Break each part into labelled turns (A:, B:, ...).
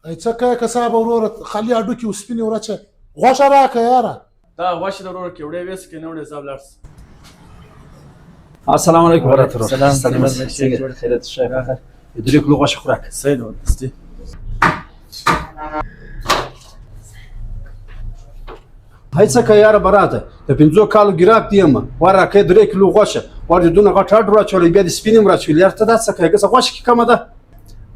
A: ای څه کوې کسابه وروره، خالي هډوکي او سپینې ورچه غوښه راکړه یاره.
B: دا غوښه د وروره کې وړې وېس کې نه وړې زه ولاړ سم.
C: السلام علیکم ورحمت الله.
B: سلام.
C: سلام.
B: څنګه
C: خیرت شه بخیر. 3 کیلو غوښه خوراک.
B: صحیح ده دستي.
C: هیڅ که یاره براته د 5 کالو ګراک دی یم، ور راکې 3 کیلو غوښه ور دې، دونه غټ هډ راچولې، بیا دې سپینې هم راچولې. یار ته دا څه کوې؟ که غوښه کې کمه ده.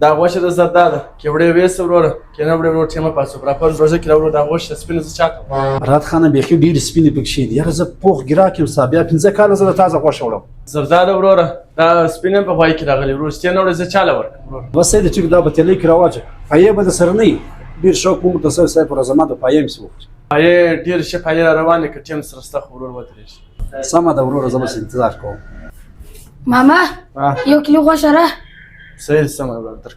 B: دا غوښه د زردا ده کې وړې وېس وروره کې نه وړې وروره، ټیمه پاسو برابر روزه کې راوړو دا غوښه سپینه زه چاته.
C: برات خانه، بیخي ډېرې سپینې پکښې دي. یاره زه پوخ ګراک یم ستا، بیا 5 کاله زه د تازه غوښه وړم.
B: زردا ده وروره، دا سپینه په غوښه کې راغلي وروره، چې نه وړې زه چاله ورکړم وروره.
C: بس دی چې دا به تیلې کې راواچه، پایې به د سره نه وي. ډېر شوق مو ته سر صاحب پر زما د پایې مې وخوري.
B: پایې ډېر ښه پایې را روانې، که ټیم سره ستا خو ورور ودرېږي.
C: سمه ده وروره، زه به انتظار کوم.
D: ماما، 1 کیلو غوښه را.
B: صحیح، سمه وروره در.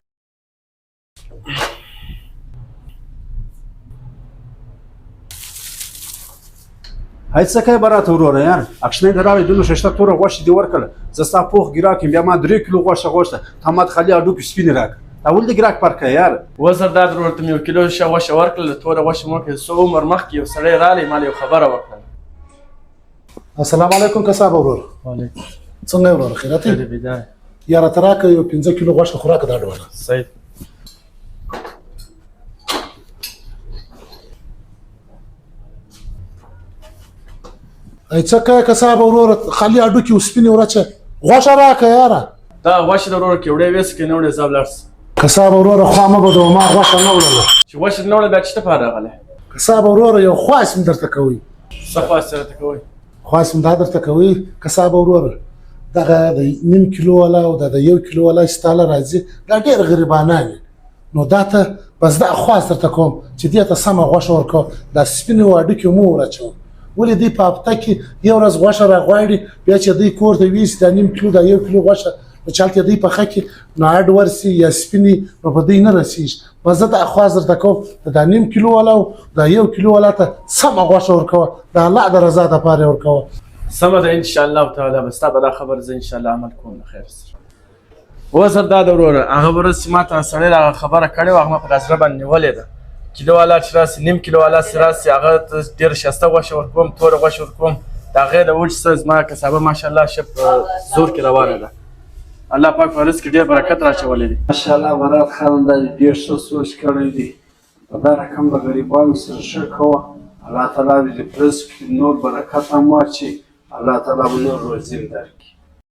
C: هیڅ څه کوې براته وروره؟ یار اکشنې د راوړې، دونه ښایسته توره غوښه دې ورکړه. زه ستا پوخ ګراک یم، بیا ما 3 کیلو غوښه غوښته، تا ما ته خالي هډوکي سپینې راکړه. دا ولې د ګراک فرق کوې یار؟
B: و زرداد ورور ته مې 1 کیلو ښه غوښه ورکړله، توره غوښه مې ورکړه. څو عمر مخکې یو سړی راغلی، ما له یو خبره وکړله.
A: السلام علیکم کسابه ورور.
B: وعلیکم.
A: څنګه یې وروره، خیرت یې؟
B: خیر بیدار.
A: یاره ته راکړه یو 5 کیلو غوښه خوراک دا ډوله.
B: صحیح.
A: ای څه کوې کسابه وروره، خالي هډوکي او سپینې ورچه غوښه راکړه یاره.
B: دا غوښه د وروره کې وړې وېس کې نه وړې زه ولاړ سم.
A: کسابه وروره، خوا مه بدوه، ما غوښه نه وړله.
B: چې غوښه نه وړه بیا چې ته پاره راغلی؟
A: کسابه وروره، یو خواست مې درته کوي.
B: څه خواست راته کوئ؟
A: خواست مې دا درته کوي کسابه وروره، دغه د نیم کیلو والا او دا د 1 کیلو والا چې تاله راځي، دا ډېر غریبانان دي. نو دا ته بس دا خواست درته کوم چې دې ته سمه غوښه ورکوه، دا سپینې او هډوکي مو وراچوه. ولې دوی په هفته کې یو ورځ غوښه راغواړي، بیا چې دوی کور ته ویسي دا نیم کیلو دا 1 کیلو غوښه، نو چې هلته دوی پخه کړي نو هډ ورسي یا سپینې، نو په دوی نه رسېږي. بس زه دا خواست درته کوم، دا نیم کیلو والا او دا 1 کیلو والا ته سمه غوښه ورکوه، د الله د رضا دپاره یې ورکوه.
B: سمه ده، ان شاء الله تعالی به ستا په دا خبره زه ان شاء الله عمل کوم له خیر سره. و زرداد وروره، هغه ورځ چې ما ته سړی هغه خبره کړې وه، هغه ما په زړه باندې نیولې ده. کیلو والا چې راسي، نیم کیلو والا چې راسي، هغه ته ډېره ښایسته غوښه ورکوم، توره غوښه ورکوم. د هغې د وجې سره زما کسابه ماشاءالله ښه په زور کې روانه ده. الله پاک په رزق کې ډېر برکت راچولی دی.
C: ماشاءالله برات خان، دا دې ډېر ښه سوچ کړی دی. په دا رقم د غریبانو سره ښه کوه، الله تعالی دې په رزق کې نور برکت هم واچوي، الله تعالی به نور روزي هم درکړي.